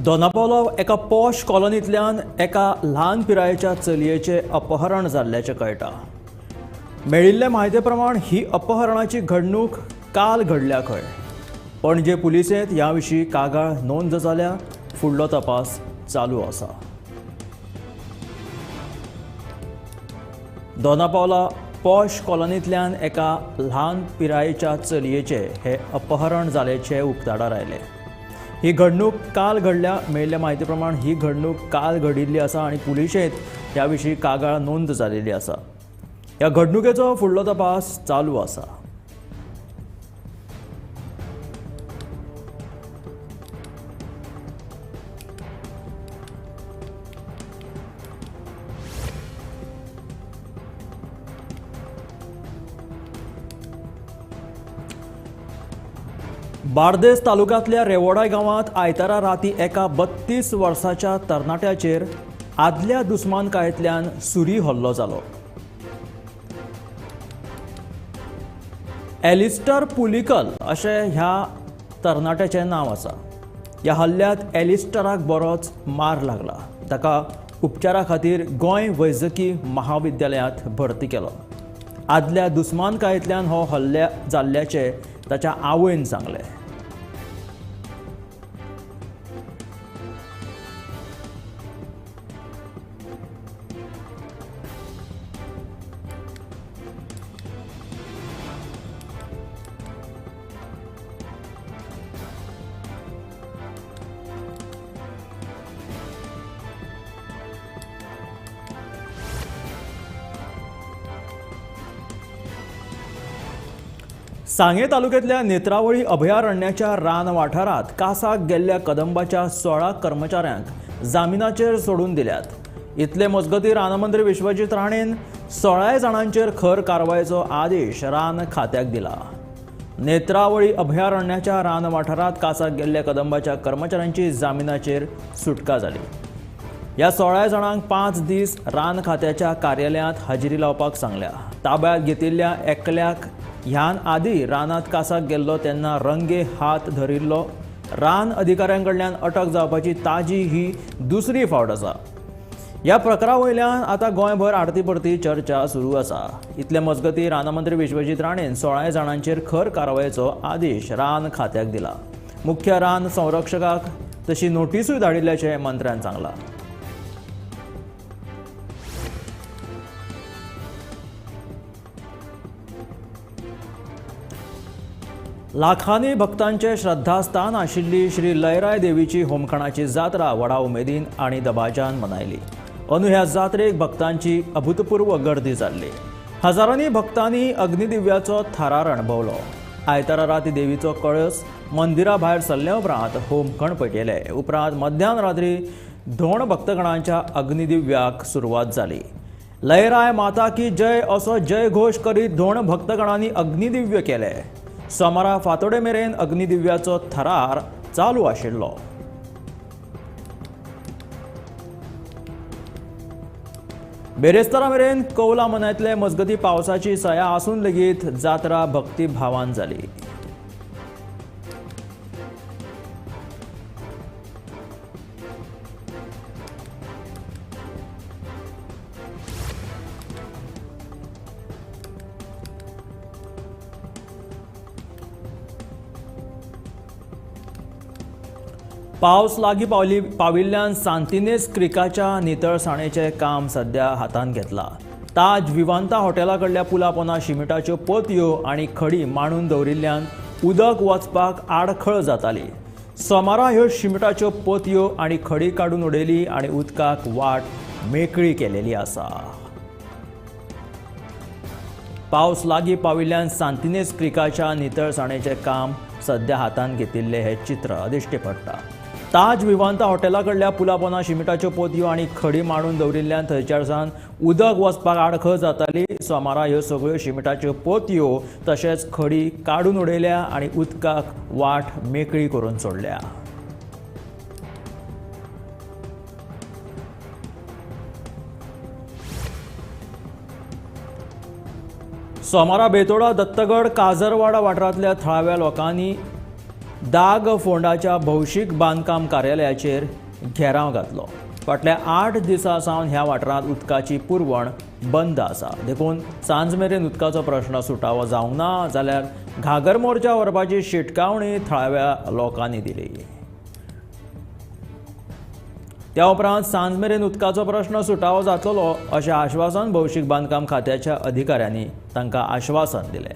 दोनापावला एका पॉश कॉलनींतल्यान एका ल्हान पिरायेच्या चलयेचें अपहरण जाल्ल्याचें कळटा. मेळिल्ले म्हायती प्रमाण ही अपहरणाची घडणूक काल घडल्या खंय. पणजे पुलिसेंत ह्या विशीं कागाळ नोंद जाल्या. फुडलो तपास चालू आसा. दोनापावला पॉश कॉलनींतल्यान एका ल्हान पिरायेच्या चलयेचें हें अपहरण जाल्याचें उक्ताडार आयलें. ही घडणूक काल घडल्या. मेळिल्ल्या म्हायती प्रमाण ही घडणूक काल घडिल्ली आसा आनी पुलिशेंत ह्या विशीं कागाळ नोंद जालेली आसा. ह्या घडणुकेचो फुडलो तपास चालू आसा. बार्देस तालुक्यांतल्या रेवोडा गांवांत आयतारा राती एका 32 वर्साच्या तरणाट्याचेर आदल्या दुस्मानकायेंतल्यान सुरी हल्लो जालो. एलिस्टर पुलिकल अशें ह्या तरणाट्याचें नांव आसा. ह्या हल्ल्यांत एलिस्टराक बरोच मार लागला. ताका उपचारा खातीर गोंय वैजकी महाविद्यालयांत भरती केलो. आदल्या दुस्मानकायेंतल्यान हो हल्ल्या जाल्ल्याचें ताच्या आवयन सांगलें. सांगे तालुक्यातल्या नेत्रावळी अभयारण्याच्या रान वाठारांत कासाक गेल्ल्या कदंबाच्या 16 कर्मचाऱ्यांक जामिनाचेर सोडून दिल्यात. इतले मजगती रानमंत्री विश्वजीत राणेन 16 जाणांचेर खर कारवायेचो आदेश रान खात्याक दिला. नेत्रावळी अभयारण्याच्या रान वाठारांत कासाक गेल्ल्या कदंबाच्या कर्मचाऱ्यांची जामिनाचेर सुटका जाली. ह्या 16 जाणांक 5 दीस रान खात्याच्या कार्यालयांत हाजेरी लावपाक सांगल्या. ताब्यात घेतिल्ल्या एकल्याक ह्यान आदी रानात कासाक गेल्लो तेन्ना रंगे हात धरिल्लो. रान अधिकाऱ्यांकडल्यान अटक जावपाची ताजी ही दुसरी फावट आसा. ह्या प्रकारा वयल्यान आतां गोंयभर आरती परती चर्चा सुरू आसा. इतले मजगती रानमंत्री विश्वजीत राणेन 16 जाणांचेर खर कारवायेचो आदेश रान खात्याक दिला. मुख्य रान संरक्षकाक तशी नोटिसूय धाडिल्ल्याचें मंत्र्यान सांगलां. लाखांनी भक्तांचे श्रद्धास्थान आशिल्ली श्री लयराय देवीची होमखणाची जात्रा व्हडा उमेदीन आनी दबाज्यान मनयली. अंदू ह्या जात्रेक भक्तांची अभूतपूर्व गर्दी जाल्ली. हजारांनी भक्तांनी अग्निदिव्याचो थरार अणभवलो. आयतारा राती देवीचो कळस मंदिरा भायर सरल्या उपरांत होमखण पेटयले. उपरांत मध्यान रात्री धोण भक्तगणांच्या अग्निदिव्याक सुरवात जाली. लयराय माता की जय असो जयघोश करीत धोण भक्तगणांनी अग्निदिव्य केले. सोमारा फांतोडे मेरेन अग्निदिव्याचो थरार चालू आशिल्लो. बेरेस्तारा मेरेन कौला मनयतले. मजगती पावसाची सया आसून लेगीत जात्रा भक्तिभावान जाली. पावस लागीं पाविल्ल्यान सांतिनेज क्रिकाच्या नितळसाणेचें काम सध्या हातांत घेतलां. ताज विवांता हॉटेला कडल्या पुला पोना शिमिटाच्यो पोतयो आनी खडी मांडून दवरिल्ल्यान उदक वचपाक आडखळ जाताली. सोमारा ह्यो शिमिटाच्यो पोतयो आनी खडी काडून उडयली आनी उदकाक वाट मेकळी केलेली आसा. पावस लागीं पाविल्ल्यान सांतिनेज क्रिकाच्या नितळसाणेचें काम सध्या हातांत घेतिल्लें हें चित्र दिश्टी पडटा. ताज विवांता हॉटेला कडल्या पुला पोना शिमिटाच्यो पोतयो आनी खडी मांडून दवरिल्ल्यान थंयच्यार उदक वचपाक आडखळ जाताली. सोमारा ह्यो सगळ्यो शिमिटाच्यो पोतयो तशेंच खडी काडून उडयल्या आनी उदकाक वाट मेकळी करून सोडल्या. सोमारा बेतोडा दत्तगड काजरवाडा वाठारांतल्या थळाव्या लोकांनी दाग फोंडाच्या भौशीक बांदकाम कार्यालयाचेर घेराव घातलो. फाटल्या 8 दिसां सावन ह्या वाठारांत उदकाची पुरवण बंद आसा. देखून सांज मेरेन उदकाचो प्रश्न सुटावो जावंक ना जाल्यार घागर मोर्चा व्हरपाची शिटकावणी थळाव्या लोकांनी दिली. त्या उपरांत सांज मेरेन उदकाचो प्रश्न सुटावो जातलो अशें आश्वासन भौशीक बांदकाम खात्याच्या अधिकाऱ्यांनी तांकां आश्वासन दिलें.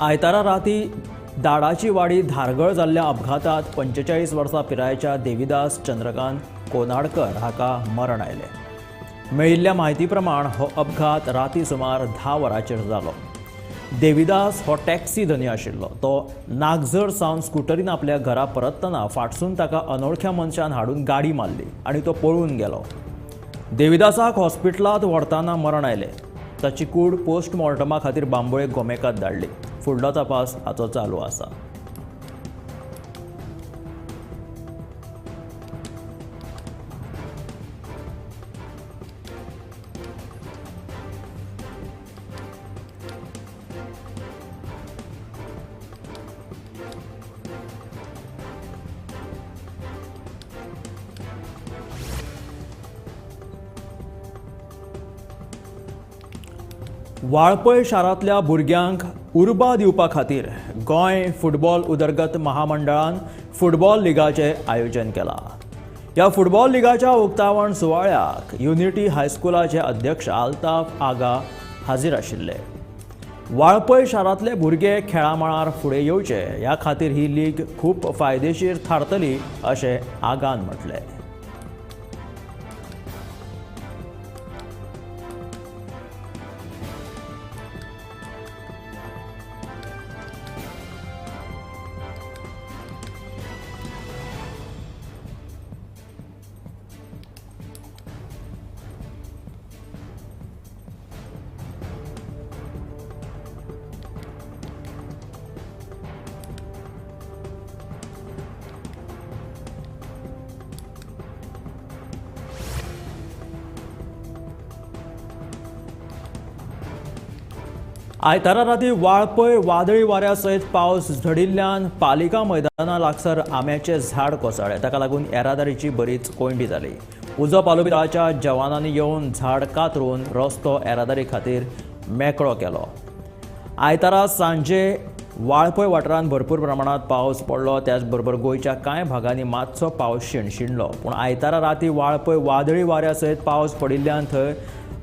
आयतारा राती दाडाची वाडी धारगळ जाल्ल्या अपघातात 45 वर्सां पिरायेच्या देविदास चंद्रकांत कोनाडकर हाका मरण आयलें. मेळिल्ल्या म्हायती प्रमाण हो अपघात राती सुमार 10 वरांचेर जालो. देविदास हो टॅक्सी धनी आशिल्लो. तो नागझर सावन स्कुटरीन आपल्या घरा परततना फाटसून ताका अनोळख्या मनशान हाडून गाडी मारली आनी तो पळून गेलो. देविदासाक हॉस्पिटलांत व्हरतना मरण आयलें. ताची कूड पोस्टमॉर्टमा खातीर बांबोळे गोमेकात धाडली. फुडलो तपास हाचो चालू आसा. वाळपय शारांतल्या भुरग्यांक उर्बा दिवपा खातीर गोंय फुटबॉल उदरगत महामंडळान फुटबॉल लिगाचें आयोजन केलां. ह्या फुटबॉल लिगाच्या उक्तावण सुवाळ्याक युनिटी हायस्कुलाचे अध्यक्ष आल्ताफ आगा हाजीर आशिल्ले. वाळपय शारांतले भुरगे खेळा मळार फुडें येवचे ह्या खातीर ही लीग खूब फायदेशीर थारतली अशें आगान म्हटलें. आयतारा राती वाळपय वादळी वाऱ्या सयत पावस झडिल्ल्यान पालिका मैदाना लागसर आंब्याचें झाड कोसळ्ळें. ताका लागून येरादारीची बरीच कोंयडी जाली. उजो पालोवपी दळाच्या जवानांनी येवन झाड कातरून रस्तो येरादारी खातीर मेकळो केलो. आयतारा सांजे वाळपय वाठारांत भरपूर प्रमाणांत पावस पडलो. त्याचबरोबर गोंयच्या कांय भागांनी मातसो पावस शिणशिणलो. पूण आयतारा राती वाळपय वादळी वाऱ्या सयत पावस पडिल्ल्यान थंय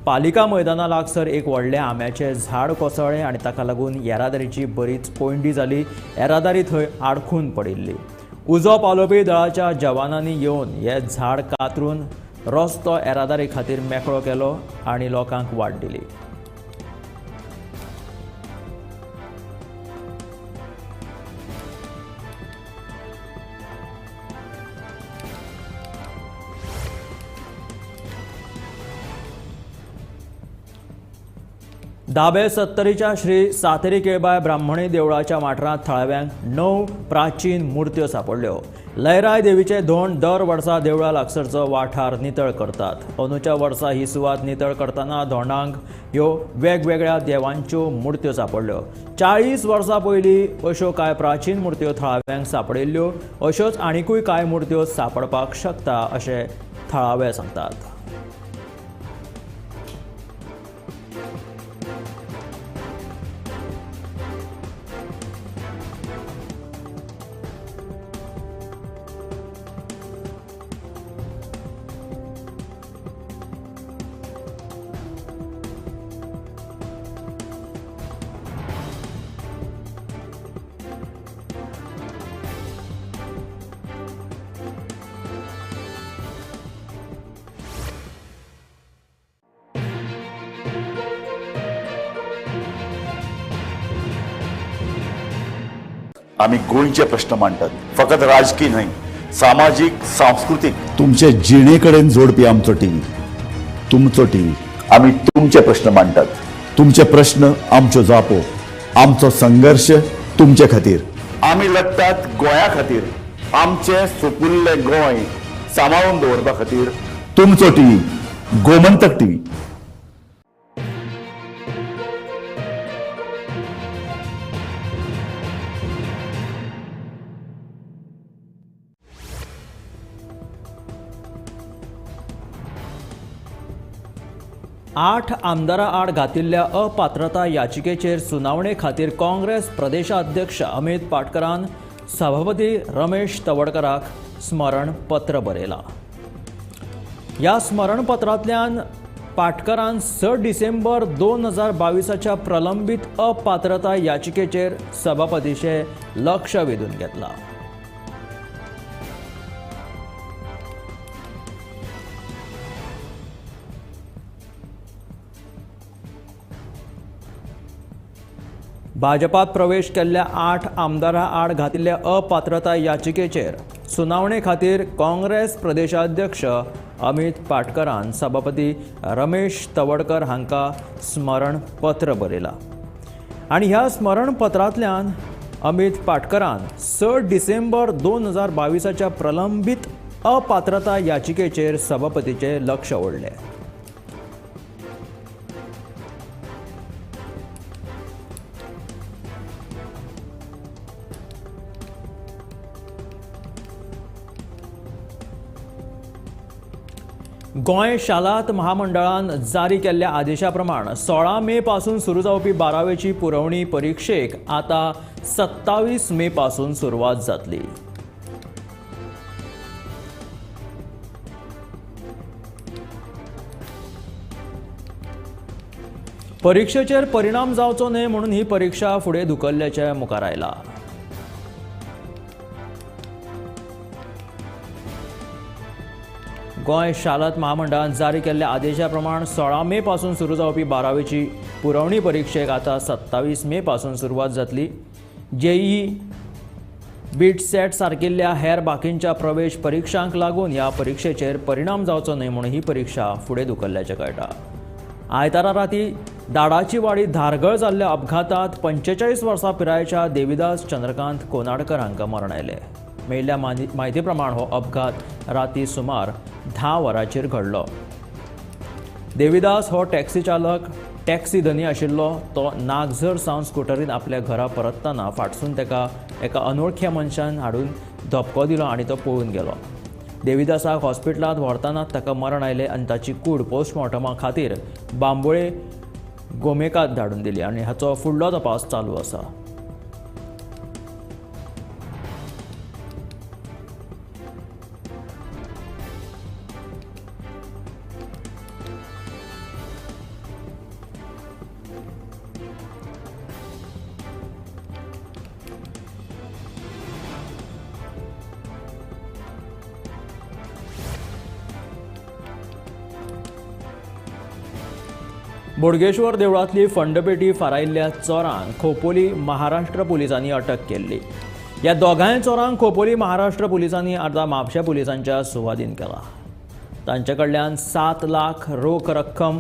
पालिका मैदाना लागसर एक व्हडलें आंब्याचें झाड कोसळ्ळें आनी ताका लागून येरादारीची बरीच कोंयडी जाली. येरादारी थंय आडखून पडिल्ली. उजो पालोवपी दळाच्या जवानांनी येवन हें झाड कातरून रस्तो येरादारी खातीर मेकळो केलो आनी लोकांक वाट दिली. दाबे सत्तरीच्या श्री सातेरी केळबाय ब्राह्मणी देवळाच्या वाठारांत थळाव्यांक 9 प्राचीन मूर्त्यो सापडल्यो. लयराय देवीचे धोंड दर वर्सा देवळा लागसरचो वाठार नितळ करतात. अंदूच्या वर्सा ही सुवात नितळ करतना धोंडांक ह्यो वेगवेगळ्या देवांच्यो मूर्त्यो सापडल्यो. 40 वर्सां पयलीं अश्यो कांय प्राचीन मूर्त्यो थळाव्यांक सापडिल्ल्यो. अश्योच आनिकूय कांय मूर्त्यो सापडपाक शकता अशें थळावे सांगतात. आमी गोंयचे प्रश्न मांडटात, फकत राजकी न्हय, सामाजीक, सांस्कृतीक, तुमचे जिणे कडेन जोडपी आमचो टीव्ही, तुमचो टीव्ही. आमी तुमचे प्रश्न मांडटात, तुमचे प्रश्न आमच्यो जापो, आमचो संघर्श तुमचे खातीर. आमी लढटात गोंया खातीर, आमचें सुपुल्लें गोंय सांबाळून दवरपा खातीर. तुमचो टीव्ही, गोमंतक टीव्ही. आठ आमदारां आड घातिल्ल्या अपात्रता याचिकेचेर सुनावणे खातीर काँग्रेस प्रदेशाध्यक्ष अमित पाटकरान सभापती रमेश तवडकराक स्मरणपत्र बरयलां. ह्या स्मरणपत्रांतल्यान पाटकरान 6 डिसेंबर 2022 प्रलंबीत अपात्रता याचिकेचेर सभापतीचें लक्ष वेधून घेतलां. भाजपात प्रवेश केल्ल्या 8 आमदारां आड घातिल्ल्या अपात्रता याचिकेचेर सुनावणे खातीर काँग्रेस प्रदेशाध्यक्ष अमित पाटकरान सभापती रमेश तवडकर हांकां स्मरणपत्र बरयलां आनी ह्या स्मरणपत्रांतल्यान अमित पाटकरान 6 डिसेंबर 2022 प्रलंबीत अपात्रता याचिकेचेर सभापतीचें लक्ष ओडलें. गोंय शालांत महामंडळान जारी केल्ल्या आदेशा प्रमाण 16 मे पासून सुरू जावपी 12वेची पुरवणी परिक्षेक आतां 27 मे पासून सुरवात जातली. परिक्षेचेर परिणाम जावचो न्हय म्हणून ही परिक्षा फुडें धुकल्ल्याचें मुखार आयलां. गोंय शालांत महामंडळान जारी केल्ल्या आदेशा प्रमाण 16 मे पासून सुरू जावपी 12वेची पुरवणी परिक्षेक आतां 27 मे पासून सुरवात जातली. जेईई, बीटसेट सारकिल्ल्या हेर बाकींच्या प्रवेश परिक्षांक लागून ह्या परिक्षेचेर परिणाम जावचो न्हय म्हणून ही परिक्षा फुडें धुकल्ल्याचें कळटा. आयतारा राती दाडाची वाडी धारगळ जाल्ल्या अपघातांत 45 वर्सां पिरायेच्या देविदास चंद्रकांत कोनाडकर हांकां मरण आयलें. मेळिल्ल्या म्हायती प्रमाण हो अपघात राती सुमार 10 वरांचेर घडलो. देविदास हो टॅक्सी चालक, टॅक्सी धनी आशिल्लो. तो नागझर सावन स्कुटरीन आपल्या घरा परततना फाटसून ताका एका अनोळख्या मनशान हाडून धपको दिलो आनी तो पळून गेलो. देविदासाक हॉस्पिटलांत व्हरतना ताका मरण आयलें आनी ताची कूड पोस्टमॉर्टमा खातीर बांबोळे गोमेकात धाडून दिली आनी हाचो फुडलो तपास चालू आसा. बोडगेश्वर देवळांतली फंडपेटी फारायिल्ल्या चोरांक खोपोली महाराष्ट्र पुलिसांनी अटक केल्ली. ह्या दोगांय चोरांक खोपोली महाराष्ट्र पुलिसांनी आतां म्हापशें पुलिसांच्या सुवादीन केला. तांचे कडल्यान 7 लाख रोख रक्कम,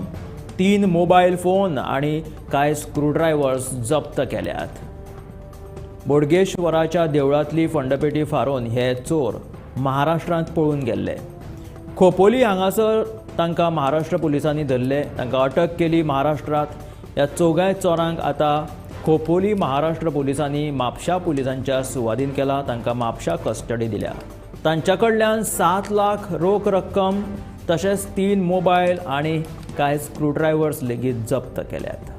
3 मोबायल फोन आनी कांय स्क्रूड्रायव्हर्स जप्त केल्यात. बोडगेश्वराच्या देवळांतली फंडपेटी फारोवन हे चोर महाराष्ट्रांत पळून गेल्ले. खोपोली हांगासर तांकां महाराष्ट्र पुलिसांनी धरले, तांकां अटक केली महाराष्ट्रांत. ह्या चौगांय चोरांक आतां खोपोली महाराष्ट्र पुलिसांनी म्हापशा पुलिसांच्या सुवादीन केला. तांकां म्हापशा कस्टडी दिल्या. तांच्या कडल्यान 7 लाख रोख रक्कम तशेंच 3 मोबायल आनी कांय स्क्रूड्रायव्हर्स लेगीत जप्त केल्यात.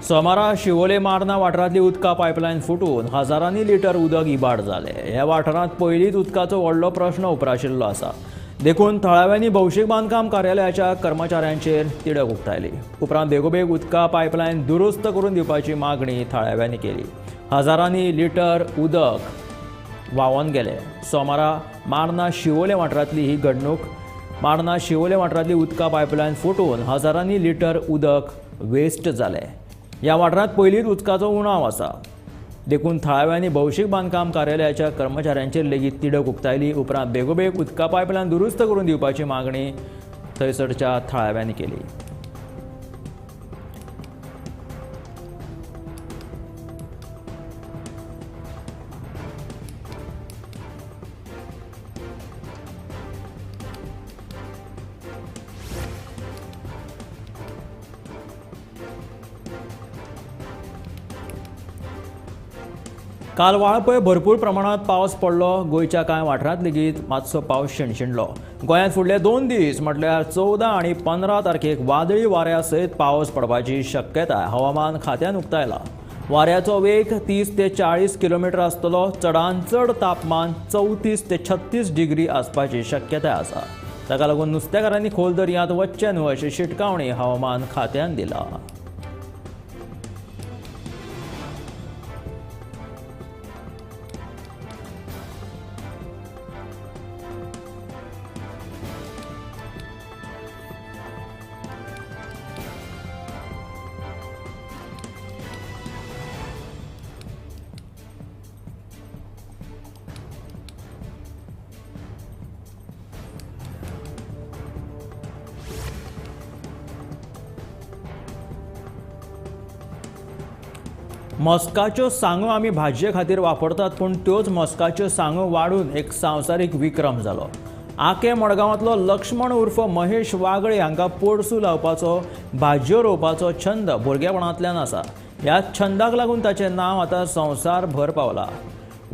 सोमारा शिवोले मार्ना वाठारांतली उदका पायपलायन फुटून हजारांनी लिटर उदक इबाड जालें. ह्या वाठारांत पयलींच उदकाचो व्हडलो प्रश्न उप्राशिल्लो आसा, देखून थळाव्यांनी भौशीक बांदकाम कार्यालयाच्या कर्मचाऱ्यांचेर तिडक उक्तायली. उपरांत बेगोबेग उदका पायपलायन दुरुस्त करून दिवपाची मागणी थळाव्यांनी केली. हजारांनी लिटर उदक व्हांवन गेले. सोमारा मार्ना शिवोले वाठारांतली ही घडणूक. मार्ना शिवोले वाठारांतली उदका पायपलायन फुटून हजारांनी लिटर उदक वेस्ट जालें. ह्या वाठारांत पयलींच उदकाचो उणाव आसा, देखून थळाव्यांनी भौशीक बांदकाम कार्यालयाच्या कर्मचाऱ्यांचेर लेगीत तिडक उक्तायली. उपरांत बेगोबेग उदका पायपलायन दुरुस्त करून दिवपाची मागणी थंयसरच्या थळाव्यांनी केली. काल वाळपय भरपूर प्रमाणात पावस पडलो. गोंयच्या कांय वाठारांत लेगीत मातसो पावस शिणशिणलो. गोंयांत फुडले 2 दीस म्हटल्यार 14 आनी 15 तारखेक वादळी वाऱ्या सयत पावस पडपाची शक्यताय हवामान खात्यान उक्तायला. वाऱ्याचो वेग 30 ते 40 किलोमिटर आसतलो. चडांत चड तापमान 34 ते 36 डिग्री आसपाची शक्यताय आसा. ताका लागून नुस्तेकारांनी खोल दर्यांत वचचें न्हय अशी शिटकावणी हवामान खात्यान दिला. मस्काच्यो सांगो आमी भाजये खातीर वापरतात, पूण त्योच मस्काच्यो सांगो वाडून एक संवसारीक विक्रम जालो. आके मडगांवांतलो लक्ष्मण उर्फ महेश वागळे हांकां पोरसूं लावपाचो, भाजयो रोवपाचो छंद भुरगेपणांतल्यान आसा. ह्या छंदाक लागून ताचें नांव आतां संवसारभर पावलां.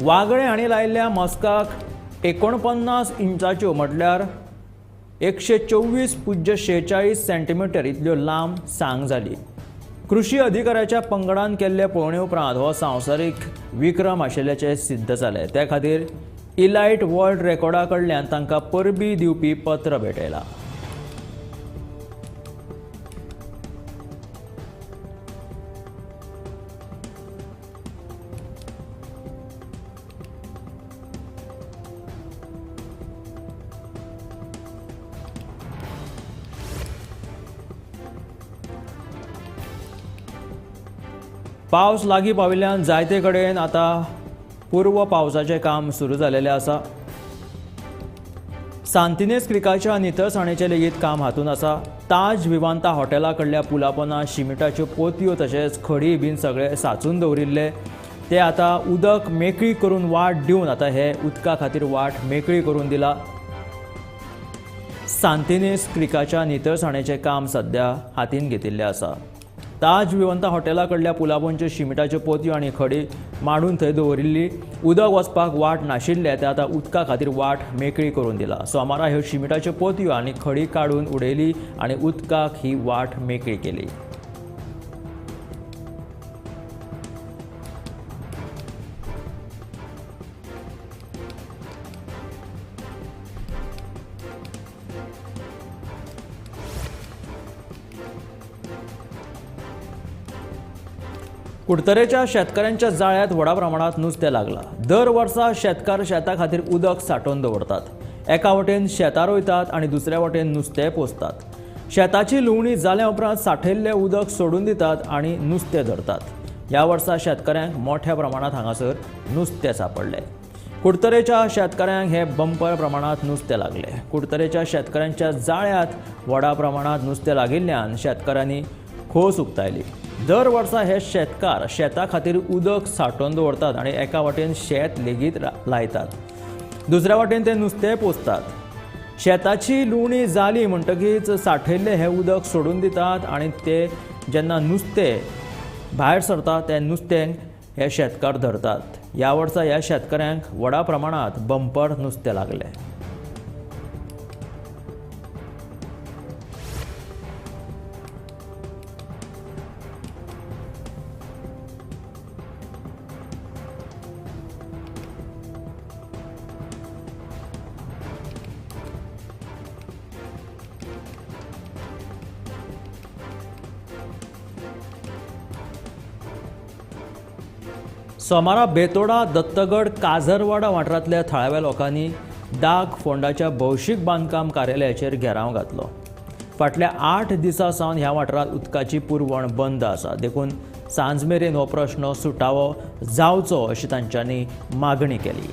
वागळे हांणी लायिल्ल्या मस्काक 49 इंचाच्यो म्हटल्यार 124.46 सेंटीमिटर इतल्यो लांब सांग जाली. कृषी अधिकाऱ्याच्या पंगडान केल्ले पळोवणे उपरांत हो संवसारीक विक्रम आशिल्ल्याचें सिद्ध जालें. त्या खातीर इलायट वर्ल्ड रेकॉर्डा कडल्यान तांकां परबी दिवपी पत्र भेटयलां. पावस लागीं पाविल्ल्यान जायते कडेन आतां पूर्व पावसाचें काम सुरू जालेलें आसा. सांतिनेज क्रिकाच्या नितळसाणेचें लेगीत काम हातूंत आसा. ताज विवांता हॉटेला कडल्या पुलापोना शिमिटाच्यो पोतयो तशेंच खडी बीन सगळे साचून दवरिल्ले ते आतां उदक मेकळी करून वाट दिवन आतां हे उदका खातीर वाट मेकळी करून दिला. सांतिनेज क्रिकाच्या नितळसाणेचें काम सद्या हातीन घेतिल्लें आसा. ताज विवंता हॉटेला कडल्या पुलापोनच्यो शिमिटाच्यो पोतयो आनी खडी मांडून थंय दवरिल्ली. उदक वचपाक वाट नाशिल्लें ते आतां उदका खातीर वाट मेकळी करून दिला. सोमारा ह्यो शिमिटाच्यो पोतयो आनी खडी काडून उडयली आनी उदकाक ही वाट मेकळी केली. कुडतरेच्या शेतकारांच्या जाळ्यांत व्हडा प्रमाणात नुस्तें लागलां. दर वर्सा शेतकार शेता खातीर उदक सांठोवन दवरतात. एका वटेन शेतां रोयतात आनी दुसऱ्या वटेन नुस्तें पोसतात. शेताची लुवणी जाल्या उपरांत सांठयल्लें उदक सोडून दितात आनी नुस्तें धरतात. ह्या वर्सा शेतकारांक मोठ्या प्रमाणात हांगासर नुस्तें सांपडलें. कुडतरेच्या शेतकारांक हे बंपर प्रमाणात नुस्तें लागलें. कुडतरेच्या शेतकारांच्या जाळ्यांत व्हडा प्रमाणात नुस्तें लागिल्ल्यान शेतकारांनी खोस उक्तायली. दर वर्सा हे शेतकार शेता खातीर उदक सांठोवन दवरतात आनी एका वाटेन शेत लेगीत लायतात, दुसऱ्या वाटेन ते नुस्तें पोसतात. शेताची लुवणी जाली म्हणटकीच सांठयल्लें हें उदक सोडून दितात आनी ते जेन्ना नुस्तें भायर सरता तें नुस्तें हे शेतकार धरतात. ह्या वर्सा ह्या शेतकारांक व्हडा प्रमाणांत बंपर नुस्तें लागलें. सोमारा बेतोडा दत्तगड काजरवाडा वाठारांतल्या थळाव्या लोकांनी दाग फोंडाच्या भौशीक बांदकाम कार्यालयाचेर घेराव घातलो. फाटल्या 8 दिसां सावन ह्या वाठारांत उदकाची पुरवण बंद आसा, देखून सांज मेरेन हो प्रश्न सुटावो जावचो अशी तांच्यांनी मागणी केली.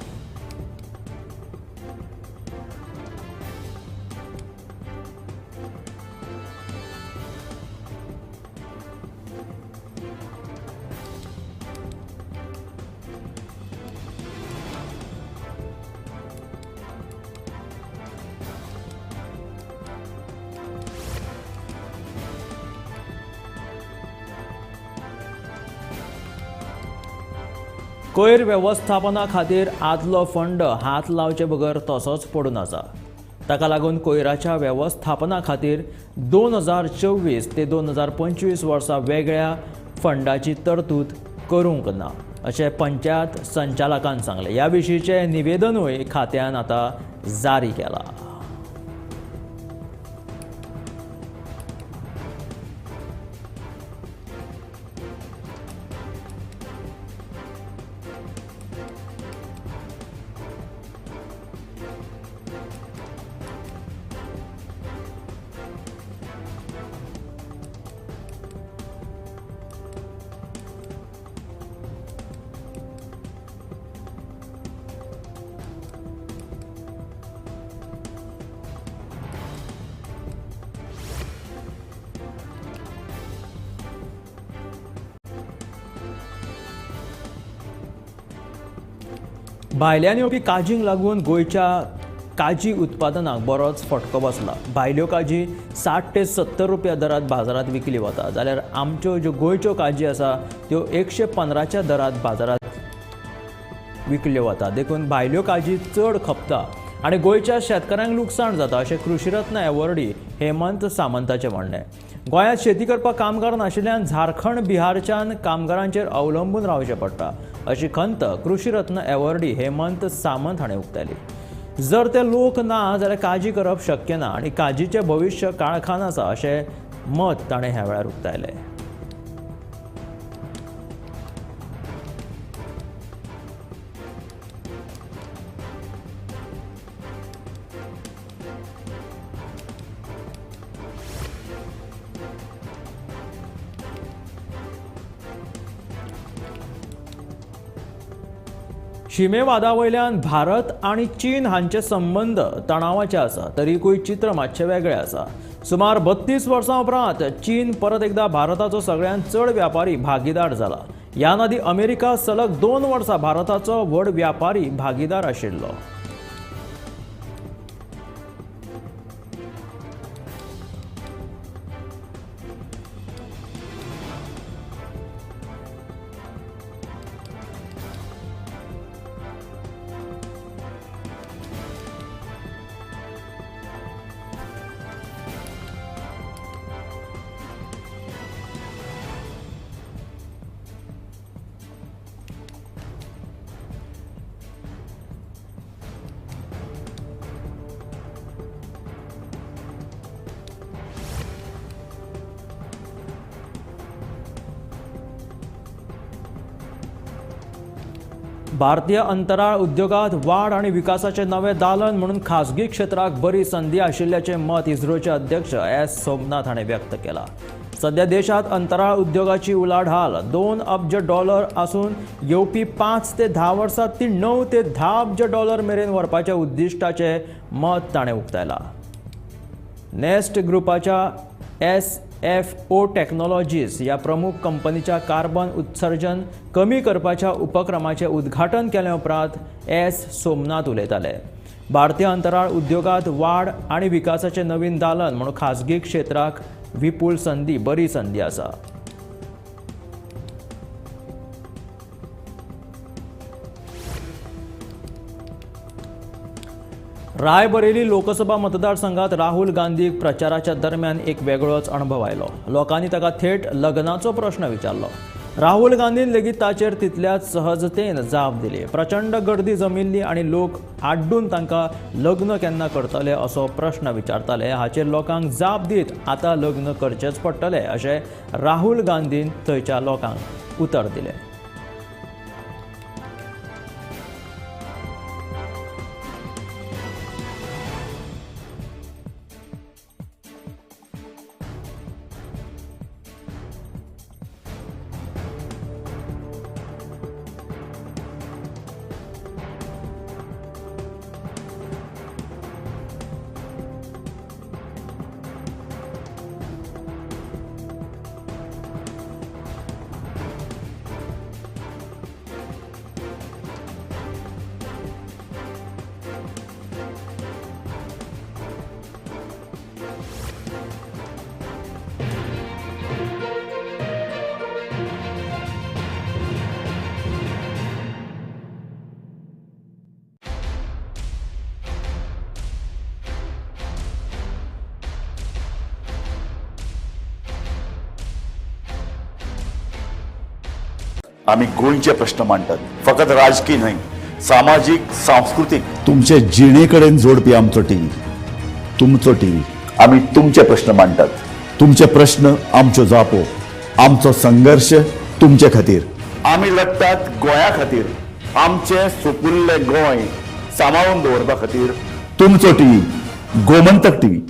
कोयर वेवस्थापना खातीर आदलो फंड हात लावचे बगर तसोच पडून आसा. ताका लागून कोयराच्या वेवस्थापना खातीर 2024 ते 2025 वर्सा वेगळ्या फंडाची तरतूद करूंक ना अशें पंचायत संचालकान सांगलें. ह्या विशींचें निवेदनूय खात्यान आतां जारी केलां. भायल्यान येवपी काजींक लागून गोंयच्या काजी उत्पादनाक बरोच फटको बसला. भायल्यो काजी 60 ते 70 रुपया दरात बाजारांत विकली वता, जाल्यार आमच्यो ज्यो गोंयच्यो काजी आसा त्यो 115च्या दरात बाजारांत विकल्यो वता. देखून भायल्यो काजी चड खपता आनी गोंयच्या शेतकारांक लुकसाण जाता अशें कृषीरत्न एवॉर्डी हेमंत सामंताचें म्हणणें. गोंयांत शेती करपाक कामगार नाशिल्ल्यान झारखंड बिहारच्यान कामगारांचेर अवलंबून रावचें पडटा अशी खंत कृषीरत्न एवॉर्डी हेमंत सामंत हाणें उक्तायली. जर ते लोक ना जाल्यार काजी करप शक्य ना आनी काजीचें भविश्य काळखान आसा अशें मत ताणें ह्या वेळार उक्तायलें. शिमेवादावयल्यान भारत आनी चीन हांचे संबंद तणावाचे आसा, तरीकूय चित्र मातशें वेगळें आसा. सुमार 32 वर्सां उपरांत चीन परत एकदा भारताचो सगळ्यांत चड व्यापारी भागीदार जाला. ह्या आदीं अमेरिका सलग 2 वर्सां भारताचो व्हड व्यापारी भागीदार आशिल्लो. भारतीय अंतराळ उद्योगात वाड आणि विकासाचे नवे दालन म्हणून खासगी क्षेत्राक बरी संधी आशिल्ल्याचे मत इस्रोचे अध्यक्ष एस सोमनाथ हाणें व्यक्त केला. सध्या देशात अंतराळ उद्योगाची उलाढाल 2 अब्ज डॉलर आसून येवपी 5 ते 10 वर्सात ती 9 ते 10 अब्ज डॉलर मेरेन व्हरपाच्या उद्दिश्टाचे मत ताणें उक्तायला. नेस्ट ग्रुपाच्या SFO टेक्नॉलॉजीज ह्या प्रमुख कंपनीच्या कार्बन उत्सर्जन कमी करपाच्या उपक्रमाचें उद्घाटन केले उपरांत एस सोमनाथ उलयताले. भारतीय अंतराळ उद्योगात वाड आनी विकासाचें नवीन दालन म्हणून खासगी क्षेत्राक विपुल संधी, बरी संधी आसा. रायबरेली लोकसभा मतदारसंघात राहुल गांधीक प्रचाराच्या दरम्यान एक वेगळोच अणभव आयलो. लोकांनी ताका थेट लग्नाचो प्रश्न विचारलो. राहुल गांधीन लेगीत ताचेर तितल्याच सहजतेन जाप दिली. प्रचंड गर्दी जमिल्ली आनी लोक आड्डून तांकां लग्न केन्ना करतले असो प्रश्न विचारताले. हाचेर लोकांक जाप दीत आतां लग्न करचेंच पडटलें अशें राहुल गांधीन थंयच्या लोकांक उतर दिलें. आमी गोंयचे प्रश्न मांडटात. फकत राजकी न्हय, सामाजीक, सांस्कृतीक, तुमचे जिणे कडेन जोडपी आमचो टीव्ही, तुमचो टीव्ही. आमी तुमचे प्रश्न मांडटात. तुमचे प्रश्न आमच्यो जापो, आमचो संघर्श तुमचे खातीर. आमी लढटात गोंया खातीर, आमचें सुपुल्लें गोंय सांबाळून दवरपा खातीर. तुमचो टीव्ही, गोमंतक टीव्ही.